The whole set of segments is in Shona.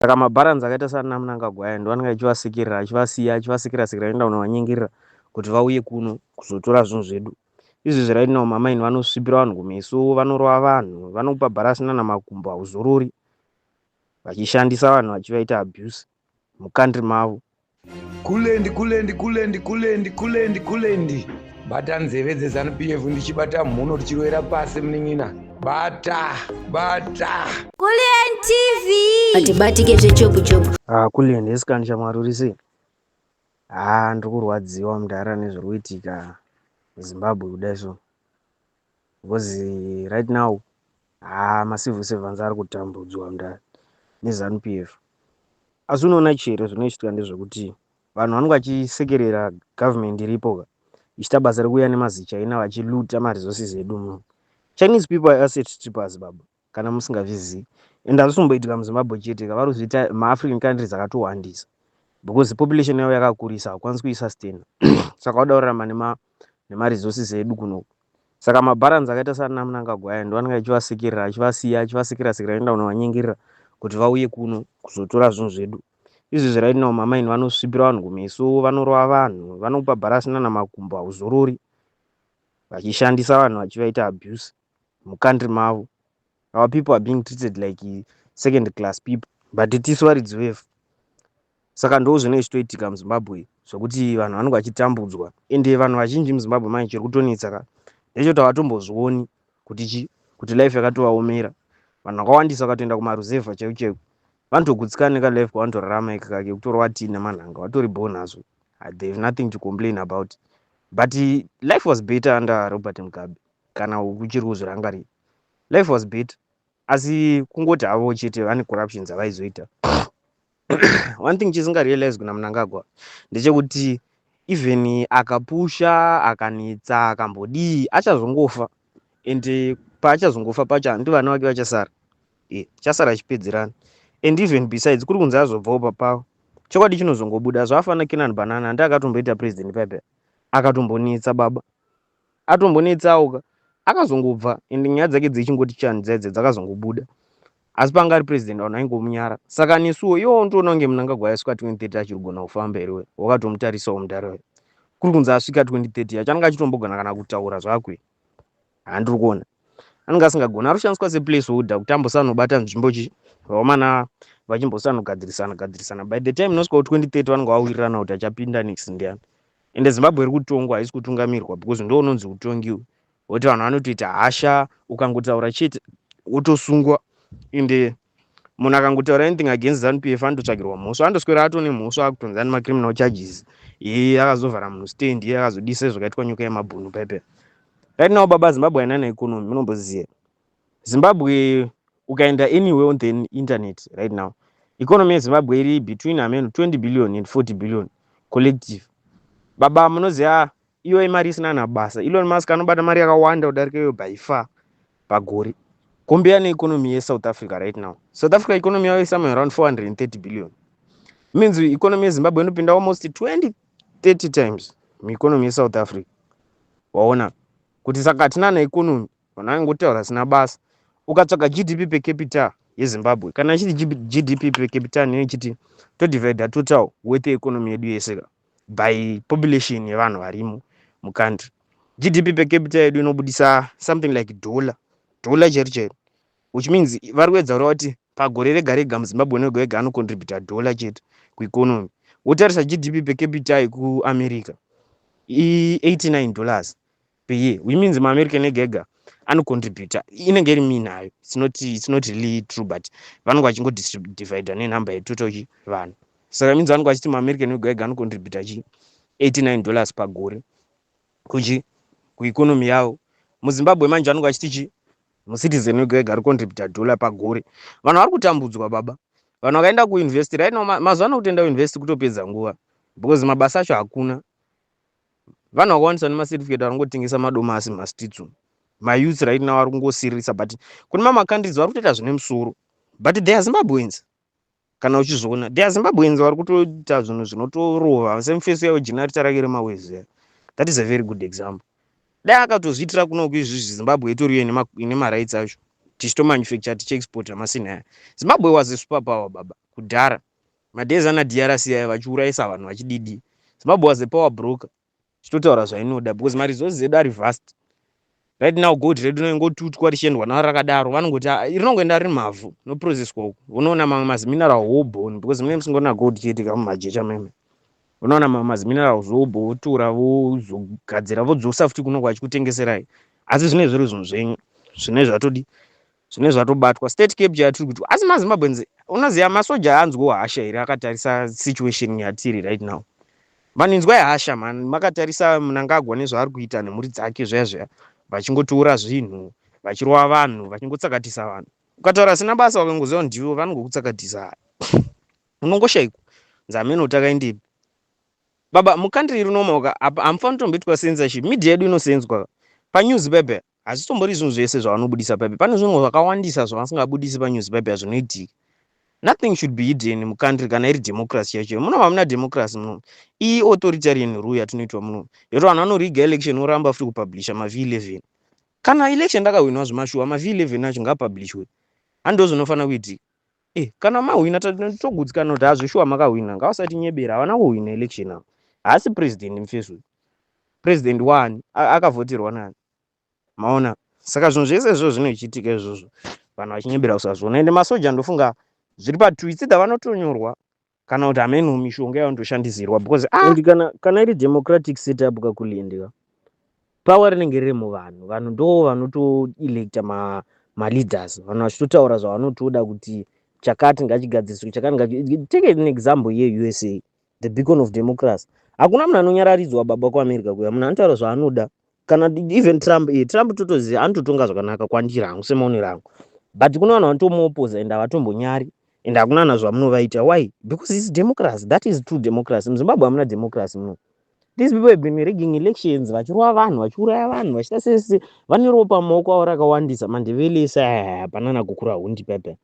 Saka mabharanzi akaita saana Mnangagwa aya ndo anenge achivasekerera, achivasiya, achivasekera sekera, achienda kunovanyengerera kuti vauye kuno kuzotora zvinhu zvedu. Izvezvi right now mamaini vanosvipira vanhu kumeso, vanorova vanhu, vanokupa bharasi nana makumbo, hauzorori, vachishandisa vanhu vachivaita abuse mucountry mavo. Kulendi, kulendi, kulendi, kulendi, kulendi, kulendi. Bata nzeve dzeZanu PF ndichibata mhuno tichirovera pasi munin'ina. Bata, bata. Kulliant TV. Atibatike zvechopu chopu. Ah, Kulliant esikani shamwari, uri sei? Ah, ndiri kurwadziwa mudhara nezviri kuitika muZimbabwe kudai so. Because right now, ah, macivil servants ari kutambudzwa mudhara neZanu PF. Asi unoona chere zvinoitika ndezvekuti vanhu vanenge vachisekerera government iripo ka, ichiita basa rekuuya nemazichina vachiluta maresources edu muno. Chinese people are asset strippers baba, kana musingazvizivi. And hazvisi kumboitika muZimbabwe chete ka, vari kuzviita maAfrican countries akatowandisa. Because population yavo yakakurisa, hakukwanisi kuisustain. Saka vada kurarama nemaresources edu kunoku. Saka mabharanzi akaita saana Mnangagwa aya ndo anenge achivasekerera, achivasiya, achivasekera sekera, achienda kunovanyengerera kuti vauye kuno kuzotora zvinhu zvedu. Izvezvi right now mamaini vanosvipira vanhu kumeso, vanorova vanhu, vanokupa bharasi nana makumbo, hauzorori, vachishandisa vanhu vachivaita abuse mucountry mavo. Our people are being treated like second class people, but tisu varidzi vevhu. Saka ndo zvinenge zvichitoitika muZimbabwe zvokuti vanhu vanenge vachitambudzwa. Ende vanhu vazhinji muZimbabwe manje chiri kutonetsa ka ndechekuti havatombozvioni kuti chi kuti life yakatovaomera. Vanhu vakawandisa vakatoenda kumaruzevha chaiko chaiko vanotogutsikana nekalife kavanotorarama ikaka kekutorwa tii nemanhanga, vatori bho nazvo. They have nothing to complain about. But life was better under Robert Mugabe, kana uchiri kuzvirangarira. Life was better, asi kungoti havo chete vane corruption dzavaizoita. One thing chisingarealize kuna Mnangagwa ndechekuti even akapusha, akanetsa, akambodii, achazongofa. And paachazongofa pacho, handi vana vake vachasara, chasara achipedzerana. And even besides, kuri kunzi azobvawo papawo, chokwadi chinozongobuda. Zvafana Canaan Banana, handi akatomboita president paipa, akatombonetsa baba, atombonetsawo ka, akazongobva. And nyaya dzake dzichingoti chani dzedze dzakazongobuda, asi panga ari president vanhu vaingomunyara. Saka nesuwo iwo ndoona kunge Mnangagwa aisvika 2030 achiri kugona kufamba here? Wakatomutarisawo mudhara, kuri kunzi asvika 2030 yacho anenge achitombogona kana kutaura zvakwe? Handiri kuona anenge asingagoni. Ari kushandiswa seplaceholder kuti ambosanobata nzvimbo chi vaomana vachimbosanogadzirisana gadzirisana. By the time inosvika ku2030 vanenge vawirirana kuti achapinda next ndiani. Ende Zimbabwe iri kutongwa, haisi kutungamirwa, because ndo unonzi utongiwe wekuti vanhu vanotoita hasha, ukangotaura chete wotosungwa. Ende munhu akangotaura anything against ZANU PF anototsvagirwa mhosva, anotoswera atone mhosva, akutonzi ane macriminal charges, iye akazovhara munhu stand, iye akazodisa zvakaitwa nyoka yemabhunu paipa. Right now baba, Zimbabwe haina neeconomy. Munomboziva Zimbabwe, ukaenda anywhere on the internet right now, economy yeZimbabwe iri between amen 20 billion and 40 billion collective. Baba, munoziva iyo imari isina nabasa. Elon Musk anobata mari yakawanda kudarika iyo by far pagore. Compare neeconomy yeSouth Africa right now. South Africa economy yavo somewhere around 430 billion, means economy yeZimbabwe inopinda almost 20 30 times mueconomy yeSouth Africa. Waona kuti saka hatina neeconomy. Vanhu vangotaura zina basa. Ukatsvaga GDP per capita yeZimbabwe, kana ichiti GDP per capita neichiti todivida total worth economy yedu yese by population yevanhu varimo mucountry, GDP per capita yedu inobudisa something like dollar dollar chero chero, which means vari kuedza kureva kuti pagore rega rega muZimbabwe nega wega anocontributa dollar chete kueconomy. Wotarisa GDP per capita yekuAmerica i$89 per year, which means maAmerican ega ega anocontributa, inenge iri mean hayo, it's not really true, but vanenge vachingodivida nenhamba yetotal chi vanhu. Saka means vanenge vachiti maAmerican ega ega anocontributa chi $89 pagore kuchi kueconomy yavo. MuZimbabwe manje vanenge vachiti chi mucitizen wega wega ari contributa dollar pagore. Vanhu vari kutambudzwa baba. Vanhu vakaenda kuuniversity right now, mazuva ano kutoenda kuuniversity kutopedza nguva, because mabasa acho hakuna. Vanhu vakawandisa nemacertificate vari kungotengesa madomasi mumastreets umu. Mayouth right now ari kungosiririsa, but kune mamwe macountries vari kutoita zvine musoro. But they are Zimbabweans. Kana uchizoona, they are Zimbabweans vari kutoita zvinhu zvinotorova, semufeso yavo generator rake remawezi. That is a very good example. Dai akatozviitira kunoku izvizvi, Zimbabwe itoriyo ine marights acho. Tichitomanufacture, tichiexporta masini aya. Zimbabwe was a super power, baba, kudhara, madays ana DRC aya vachiurayisa vanhu vachididi. Zimbabwe was a power broker, tichitotaura zvainoda because maresources edu ari vast. Right now gold redu rinongotutwa richiendwa naro rakadaro. Vanongoti, "Ah, rinongoenda riri mavhu, noprocesswa uku." Unoona mamwe mazimineral hobhoni because mune musingona gold chete kamumajecha meme. Unoona mamwe maziminerals hobho, votora, vozogadzira, vodzosa futi kuno vachikutengeserai, asi zvine zviri zvinhu zvenyu zvine zvatodi, zvine zvatobatwa. State capture yatiri kuti, asi maZimbabweans, unoziva masoja anzwawo hasha here akatarisa situation yatiri right now? Vanhu, inzwai hasha man, makatarisa Mnangagwa nezvaari kuita nemhuri dzake zviya zviya, vachingotora zvinhu, vachirova vanhu, vachingotsakatisa vanhu. Ukataura sina basa, vakangoziva ndivo vanongokutsakatisa, unongoshayikwa nzameno takaendepi. Baba, mucountry iri normal hamufaniri kutomboitwa censorship. Media yedu inosenzwa panewspaper, hazvitombori zvinhu zvese zvavanobudisa paper. Pane zvinhu zvakawandisa zvavasingabudisi panewspaper zvinoitika. Nothing should be hidden mucountry kana iri democracy yacho. Munova muna democracy muno, iyi authoritarian rule yatinoitwa muno yoto vanhu vanoriga election, oramba futi kupublisha maV11. Kana election ndakahwinwa zvemashuwa, maV11 acho ngaapublishwe, hando zvinofanira kuitika. Kana mahwina, togutsikana kuti hazvishuwa makahwina. Ngavasati nyebera, havana kuhwina election avo. Haasi president mufesu. President wani akavhoterwa nani? Maona? Saka zvinhu zvese izvozvo zvinoichitika izvozvo, vanhu vachinyebera kusazviona. Ende masoja, ndofunga zviri patwits vanotonyorwa kana kuti hameno mishonga yavanotoshandisirwa because, ah! And kana iri democratic setup kakulindika, power rinenge riri muvanhu. Vanhu ndo vanotoelecta maleaders, vanhu vachitotaura zvavanotoda kuti chakati ngachigadziriswe, chakati ngachi. Take an example yeUSA, the beacon of democracy. Hakuna munhu anonyararidzwa, baba, kuAmerica kuya. Munhu anotaura zvaanoda. Kana even Trump, Trump totoziva anototonga zvakanaka kwandiri hangu, semaonero angu, but kuna vanhu vanotomuopoza and havatombonyari and hakuna na zvamunovaita. Why? Because its democracy. That is true democracy. MuZimbabwe hamuna democracy muno. These people have been rigging elections, vachirova vanhu, vachiuraya vanhu, vachiita sese. Vane ropa mumaoko avo rakawandisa. Mandevelesa hapana nakukura hundi pepe.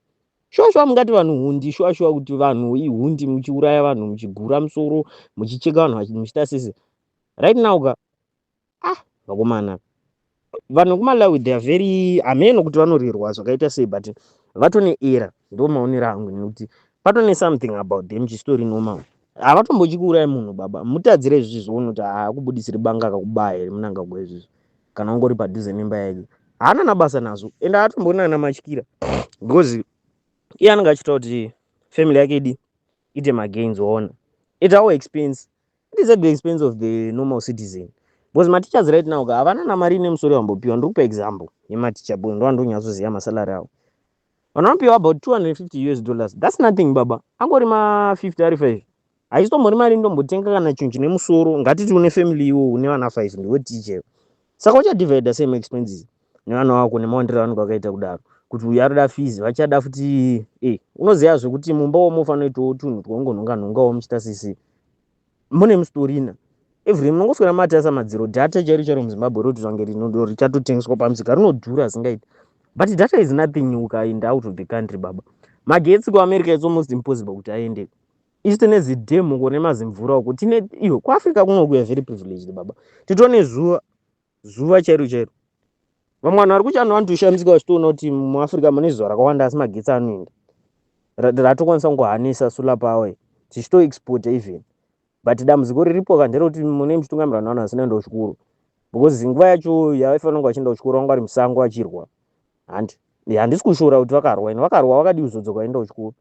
Shuwa shuwa mungati vanhu hundi? Shuwa shuwa kuti vanhu ihundi, muchiuraya vanhu, muchigura musoro, muchicheka vanhu, muchiita sese? Right now ka, ah, vakomana, vanhu vekuMalawi, they are very, hameno kuti vanorirwa zvakaita sei, but vatone era. Ndo maonero angu, nekuti patone something about them chistori normal. Havatombochikuurai munhu, baba. Mutadzire izvizvi, kuti haakubudisiri banga akakubaya here Mnangagwa izvizvi? Kana ungori padhuze nemba yake, haana nabasa nazvo ende haatombonana namatyira because iye anenge achiita kuti family yake idi ite magains. Waona, at our expense. It is at the expense of the normal citizen because mateachers right now havana namari ine musoro yavambopiwa. Ndiri kupa example yematicha boy, ndo andonyatsoziva masalary avo. Vanhu vanopiwa about $250. That's nothing, baba. Angori ma50 ari 5, haisitombori mari ndombotenga kana chinhu chine musoro. Ngatiti une family, iwo une vana 5, ndiwe teacher, saka uchadivhaida same expenses nevana vako nemawandiro avanenge vakaita kudaro, kuti uyu arida fees, vachada futi. Unoziva zvekuti mumba womofanira kuitawo tunhu twaungonhonga nhongawo, muchiita sisi mune mustorina every munongoswera matarisa madziro. Data chairo chairo muZimbabwe roti zvange richatotengeswa pamusika, rinodhura asingaiti, but data is nothing ukaenda out of the country, baba. Magetsi kuAmerica, it's almost impossible kuti aende. Isu tine zidhemu uko nemazimvura uko tine iyo. KuAfrica kuno kuya very privileged, baba. Titone zuva, zuva chairo chairo. Vamwe vanhu vari kuchano vanotoshamisika vachitoona kuti muAfrica mune zuva rakawanda, asi magetsi anoenda. Ratokwanisa kungohanisa solar power, tichitoexporta even. But dambudziko riripo ka nderekuti mune muchitungamirwa navanhu vasina kuenda kuchikoro, because nguva yacho yavaifanira kunge vachienda kuchikoro, vanga vari musango vachirwa. Handi handisi kushora kuti vakarwa ine vakarwa, vakadii kuzodzoka vaenda kuchikoro?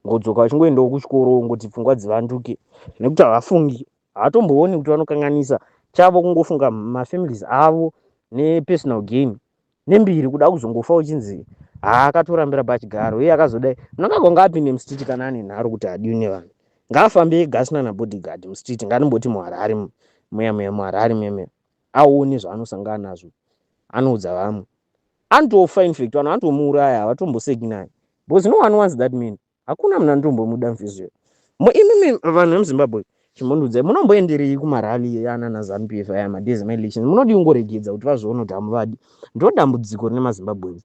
Ngodzoka vachingoendawo kuchikoro, ngoti pfungwa dzivanduke, nekuti havafungi, havatombooni kuti vanokanganisa. Chavo kungofunga mafamilies avo nepersonal gain nembiri, kuda kuzongofa uchinzi haakatorambira pachigaro iye akazodai. Mnangagwa ngaapinde mustreet kana ane nharo kuti hadiwi nevanhu. Ngaafambe ega asina nabodyguard mustreet. Nganomboti muHarare muya muya, muHarare muya muya, aone zvaanosangana nazvo, anoudza vamwe. Anotofa. Infact vanhu vanotomuuraya, havatomboseki naye because no one wants that man. Hakuna munhu anotombomuda mufizio. Imimi vanhu vemuZimbabwe, chimbondiudzai, munomboenderei kumarally ana naZANU PF aya madays emaelection? Munodii kungoregedza kuti vazoona kuti hamuvadi? Ndo dambudziko rine maZimbabweans.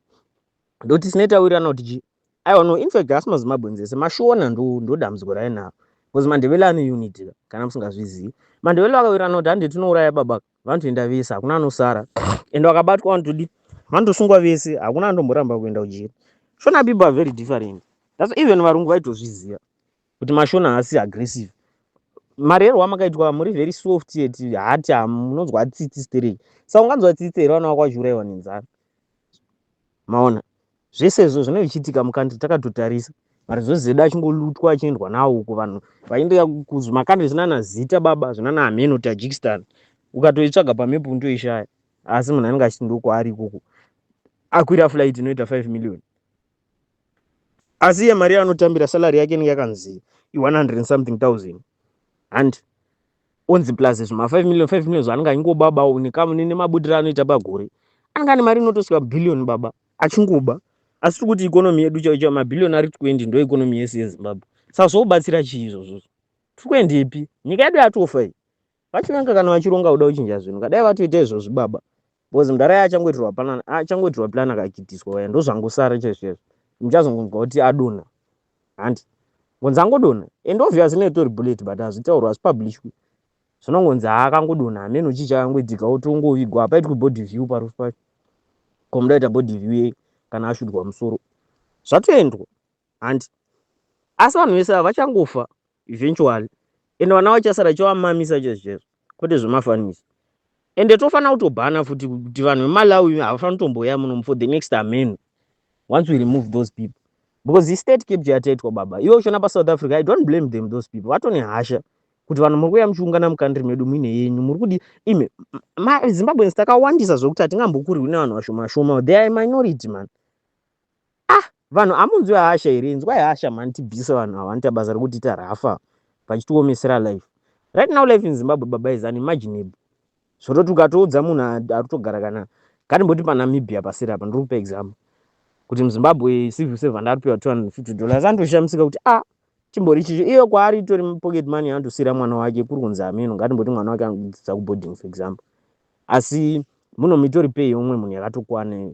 Ndoti sine tawirirana kuti chi, aiwa, no, infact haasi maZimbabweans ese, maShona ndo dambudziko rainaro because Mandevele ane unity. Kana musingazvizivi, Mandevele vakawirirana kuti hande tinouraya baba, vanotoenda vese, hakuna anosara. Ende vakabatwa vanotodi Vanotosungwa vese, hakuna andomboramba kuenda kujeri. Shona people are very different. That's even varungu vaitozviziva kuti mashona haasi aggressive. Marerwo amakaitwa, muri very soft yet hati munonzwa tsitsi stereki. Saka unganzwa tsitsi here vana vako vachiurayiwa nenzara? Maona zvese izvo zvinenge zvichiitika mucountry, takatotarisa maresources edu achingolutwa, achiendwa nawo uko, vanhu vainda kuzvimacountry zvinana zita baba, zvinana hameno Tajikistan. Ukatoitsvaga pamepu unotoishaya, asi munhu anenge achiti ndokwaari ikoko, akwira flight inoita 5 million, asi iye mari yaanotambira, salary yake inenge yakanzi i100 and something thousand, and onzi plus zvima 5 million, 5 million zvaanenge achingobaba nemabudiro anoita pagore, anenge ane mari inotosvika bhiliyoni baba, achingoba. Asi tiri kuti economy yedu chaiyo chaiyo, mabhiliyoni ari 20 ndo economy yese yeZimbabwe. Saka zvokubatsira chii izvozvo? Tiri kuendepi? Nyika yedu yatofa iyi. Vachinanga kana vachironga kuda kuchinja zvinhu, kadai vatoita izvozvi baba, because mudhara achangoitirwa plan, achangoitirwa plan, akakitiswa waya, ndozvangosara chaizvo chaizvo. Muchazongonzwa kuti adonha, handi ngonzi angodonha, and obviously itori bullet, but hazvitaurwa, hazvipublishwi. Zvinongonzi haakangodonha, hameno chii chakangoitika, otongovigwa. Hapaitwi body view parufu pacho. Ko mudaita body view yei kana ashudwa musoro? Zvatoendwa, handi? Asi vanhu vese ava vachangofa eventually, ende vana vachasara chavamamisa chaizvo chaizvo, kwete zvemafanisi. Ende tofanira kutobhana futi kuti vanhu veMalawi havafaniri kutomboya muno for the next ameno, once we remove those people, because istate capture yataitwa baba. Iwe uchiona paSouth Africa, I don't blame them. Those people vatone hasha kuti vanhu muri kuuya muchiungana mucountry medu muine yenyu muri kudi. Ime maZimbabweans takawandisa zvokuti hatingambokurirwi nevanhu vashoma shoma. They are minority, man. Ah, vanhu hamunzwi hasha here? Inzwai hasha mani, tibvise vanhu ava vanoita basa rekuti rafa vachitiomesera life. Right now life in Zimbabwe baba is unimaginable, zvototi ukatoudza munhu ari kutogara, kana ngatimboti paNamibia pasiri apa, ndiri kupa example, kuti muZimbabwe civil servant ari kupiwa $250, anotoshamisika kuti a ah, chimbori chicho. Iyo kwaari itori pocket money anotosiyira mwana wake kuri kunzi ameno, ngatimboti mwana wake anodzidza kuboarding, for example. Asi muno mitori pay yeumwe munhu yakatokwana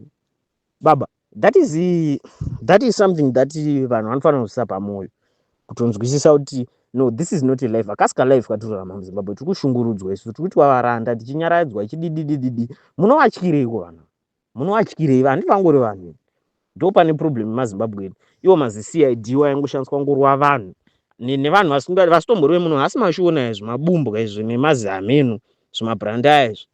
baba. That is something that vanhu vanofanira kuzvisa pamwoyo, kutonzwisisa kuti no, this is not a life. Hakasi kalife katirarama muZimbabwe. Tiri kushungurudzwa isu, tiri kuitwa varanda, tichinyaradzwa ichidididididi. Munovatyireiko vanhu? Munovatyirei? Handi vangori vanhu. Ndo pane problem yemaZimbabwe edu. Iwo maziCID waingoshandiswa ngorwa vanhu nevanhu vasitombori vemuno, hasi mashiona izvi, mabumbwa izvi nemazameno, zvimabranda izvi,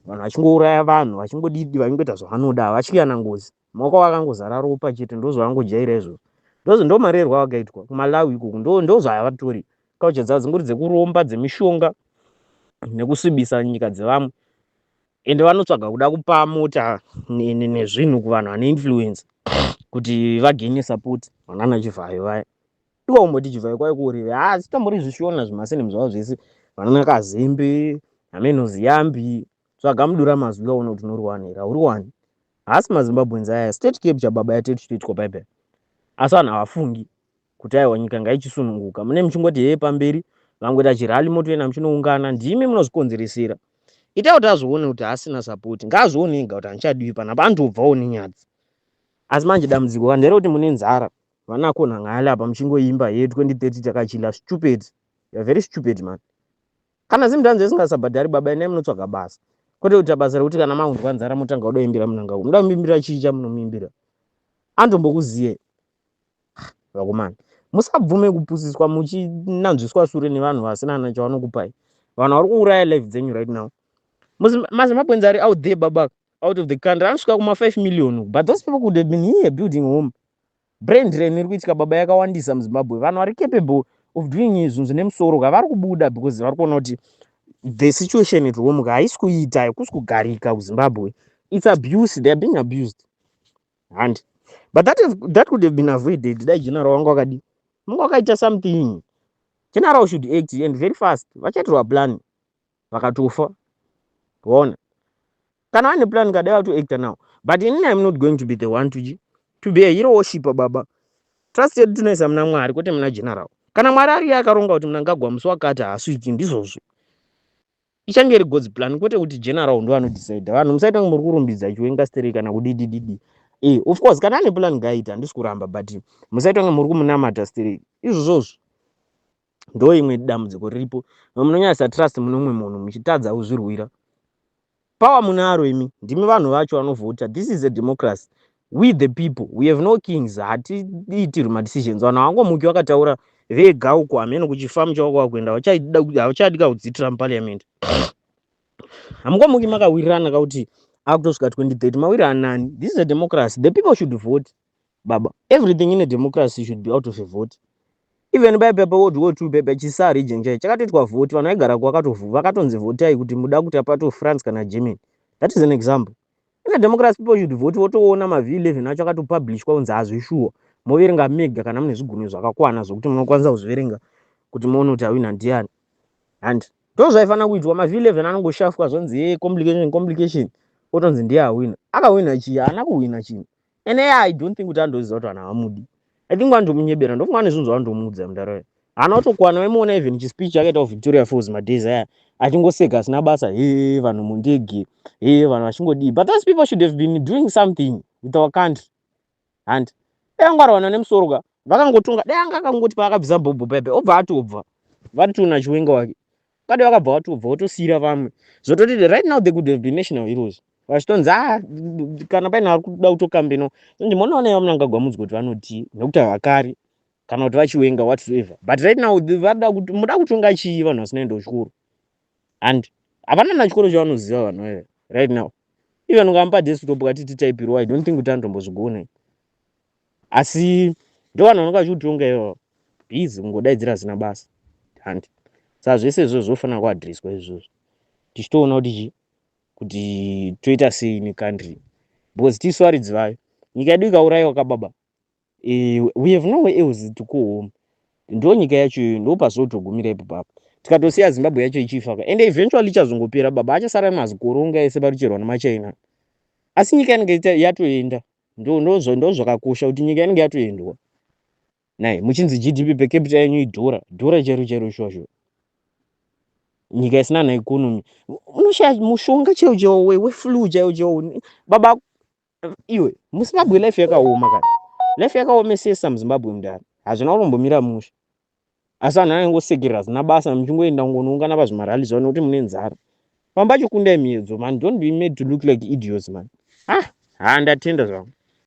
vanhu vachingouraya vanhu, vachingodidi, vachingoita zvavanoda, havatyiyana ngozi, maoko vakangozara ropa chete. Ndozvavangojaira izvozvo, ndo marerwo avakaitwa kuMalawi ikoko. Ndo zvavatori culture dzavo, dzingori dzekuromba, dzemishonga nekusvibisa nyika dzevamwe. Ende vanotsvaga kuda kupa mota nezvinhu kuvanhu vane influence kuti vagaine support. Vanana Chivhayo vaya, iwa umboti Chivhayo kwai kuurire, ha, sitombori zvishona zvimasenemu zvavo zvese, vanana Kazembe, hameno Ziyambi. Tsvaga mudura mazwi aona kuti unoriwanira, hauriwani. Haasi maZimbabweans aya. State capture baba yatiri tichitoitwa paipai, asi vanhu havafungi kuti aiwa, nyika ngaichisununguka. Mune muchingoti hee pamberi, vangoita chirally, motoenda muchinoungana. Ndimi munozvikonzeresera. Itai kuti azvione kuti haasina support, ngaazvione ega kuti handichadiwi panapa, andobvawo nenyadzi. Asi manje dambudziko vanhu nderekuti mune nzara. Vanako nhang'ale apa muchingoimba ye 2030 takachila. Stupid, you are very stupid, man. Kana Zimdancehall isingasabhadhari baba, endai munotsvaga basa, kwete kuita basa rekuti kana maunzwa nzara motanga kuda kuimbira Munangagwa. Munoda kumuimbira chii chamunomuimbira? Andombokuziye vakomana. Musabvume kupusiswa muchinanzviswa sure nevanhu vasina na chavanokupai, vanhu vari kuuraya life dzenyu right now. MaZimbabweans ari out there baba, out of the country, anosvika kuma 5 million, but those people could have been here building home. Brain drain iri kuitika baba yakawandisa muZimbabwe. Vanhu vari capable of doing zvinhu zvine musoro ka vari kubuda because vari kuona kuti the situation at home haisi kuita, kusi kugarika kuZimbabwe. It's abuse, they are being abused, handi? But that could have been avoided dai general wangu wakadi mungu wakaita something. General should act, and very fast. Vachaitirwa plan vakatofa, waona? Kana vane plan, kadai vatoacta now. But inini I'm not going to be the one to be a hero worshipper baba. Trust yedu tinoisa muna Mwari, kwete muna general. Kana Mwari ariye akaronga kuti Munangagwa musi wakati haasviki, ndizvozvo, ichange iri God's plan, kwete kuti general ndo anodecide. Vanhu musaita kunge muri kurumbidza Chiwenga stereki kana kudidididi. Of course kana ane plan ngaita, handisi kuramba, but musaita kunge muri kumunamata stereki izvozvozvo. Ndo imwe dambudziko riripo. Munonyanyisa trust mune umwe munhu, muchitadza kuzvirwira. Power munaro imi, ndimi vanhu vacho vanovhota. This is a democracy. We the people, we have no kings. Hatiitirwi madecisions. Vanhu havangomuki vakataura vega uko hameno kuchifamu chavo kwakuenda, havachadi kudziitira muparliament. Hamungomuki makawirirana kakuti akutosvika 2030, mawirirana nani? This is a democracy. The people should vote, baba. Everything in a democracy should be out of a vote. Even paipa paWorld War II, paipa chiSaar region chai chakatoitwa vote. Vanhu vaigara vakatonzi votai kuti muda kuti apato France kana Germany. That is an example. In a democracy, people should vote. Votoona maV11 acho akatopublishwa kunzi hazvishuwa, moverenga mega kana mune zvigunwe zvakakwana zvokuti munokwanisa kuzviverenga kuti muone kuti awina ndiani. Handi ndo zvaifanira kuitwa? MaV11 anongoshafwa, zvonzi ye complication, complication, otonzi ndiye awina. Akawina chii? Haana kuwina chinhu. And I don't think kuti andoziva kuti vanhu havamudi. I think vandomunyebera. Ndofunga ane zvinhu zvavandomuudza mundaraunda, haana kutokwana. Vaimuona even chispeech chakaita kuVictoria Falls madays aya, achingoseka asina basa. He, vanhu mundege, he, vanhu vachingodii. But those people should have been doing something with our country. Handi dai anga varwana nemusoro ka, vakangotonga. Dai anga akangoti paakabvisa bhobho paipe, obva atobva vatona Chiwenga wake kade, vakabva vatobva votosiyira vamwe. Zvototi right now they could have been national heroes, vachitonzi a ah, kana paine ari kuda kutokambeno, ndimonoona VaMnangagwa mudzwa kuti vanoti nekuti havakari kana kuti VaChiwenga, whatsoever. But right now vada kuti muda kutonga chii? Vanhu vasina enda kuchikoro and havana na chikoro chavanoziva vanhu vaya right now. Even ukamupa desktop kati titaipirwa, I don't think kuti anotombozvigona. Asi ndo vanhu vanonga vachikutonga ivavo, busy kungodaidzira zina basa. Handi saka zvese izvozvo zvofanira kuaddresswa izvozvo, tichitoona kuti chi kuti toita sei necountry, because tisu varidzi vayo. Nyika yedu ikaurayiwa kababa, we have no way else to go home. Ndo nyika yacho iyoyo, ndo pazvotogumira ipo papo. Tikatosiya Zimbabwe yacho ichifa ka, ende eventually ichazongopera baba, achasara mazikoronga ese parucherwa nemaChina, asi nyika inenge yatoenda. Ndo zvakakosha kuti nyika inenge yatoendwa nai. Muchinzi GDP per capita yenyu idhora dhora chairo chairo, shuwa shuwa. Nyika isina na economy, unoshaya mushonga chaiwo chaiwo weflu chaiwo chaiwo baba iwe. MuZimbabwe life yakaoma kana life yakaomesesa muZimbabwe mudara, hazvina kutombomira mushe. Asi vanhu vanongosekerera zina basa, muchingoenda kungonoungana pazvimarally zvavo nekuti mune nzara. Pamba chikundai miedzo, man. Don't be made to look like idiots, man. Ah ha, ndatenda zvangu.